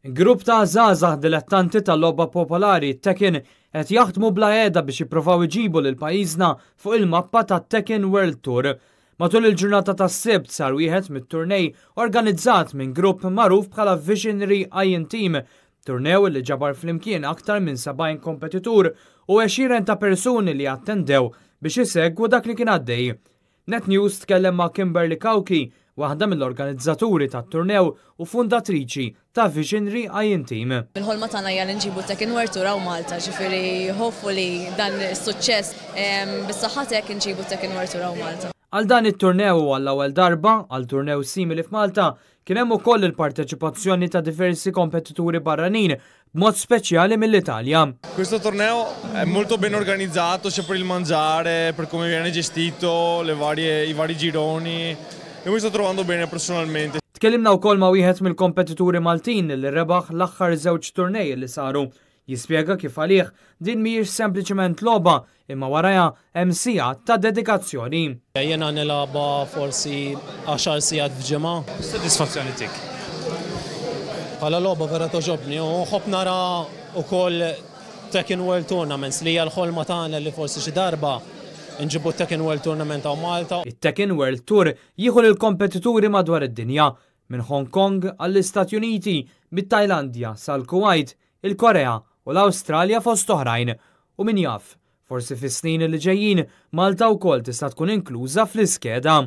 Grupp ta' żgħażagħ dilettanti tal-logħba popolari Tekken qed jaħdmu bla heda biex jippruvaw iġibu lil pajjiżna fuq il-mappa ta' Tekken World Tour. Matul il-ġurnata tas-Sibt sar wieħed mit-turnej organizzat minn grupp magħruf bħala Visionary Iron Team, turnew li ġabar flimkien aktar minn 70 kompetitur u għexieren ta' persuni li attendew biex isegwu dak li kien għaddej. Net News tkellem ma' Kimberly Cauchi, waħda mill-organizzaturi tat-turnew u fundatriċi ta' Visionary Iron Team. Il-ħolma tagħna hija li nġibu Tekken World Tour hawn Malta, ġifieri hopefully dan is-suċċess bis-saħħa hekk nġibu Tekken World Tour hawn Malta. Għal dan it-turnew u għall-ewwel darba għal turnew simili f'Malta kien hemm ukoll il-parteċipazzjoni ta' diversi kompetituri barranin, b'mod speċjali mill-Italja. Questo torneo è molto ben organizzato sia per il mangiare, per come viene gestito, le varie, i vari gironi e mi sto trovando bene personalmente. Tkellimna wkoll ma' wieħed mill-kompetituri Maltin li rebaħ l-aħħar żewġ turnej li saru. Jispjega kif għalih din mhijiex sempliċement logħba, imma warajha hemm sigħat ta' dedikazzjoni. Jena nilgħabha forsi 10 sigħat f'ġimgħa. Soddisfazzjoni tik. Bħala logħba vera togħġobni u nħobb nara ukoll Tekken World Tournaments li hija l-ħolma tagħna li forsi xi darba nġibu Tekken World Tournament hawn Malta. It-Tekken World Tour jieħu lill-kompetituri madwar id-dinja, minn Hong Kong għall-Istati Uniti, mit-Tajlandja sal-Kuwait, il-Korea u l-Awstralja fost oħrajn. U min jaf, forsi fis-snin li ġejjin Malta wkoll tista' tkun inkluża fl-iskeda.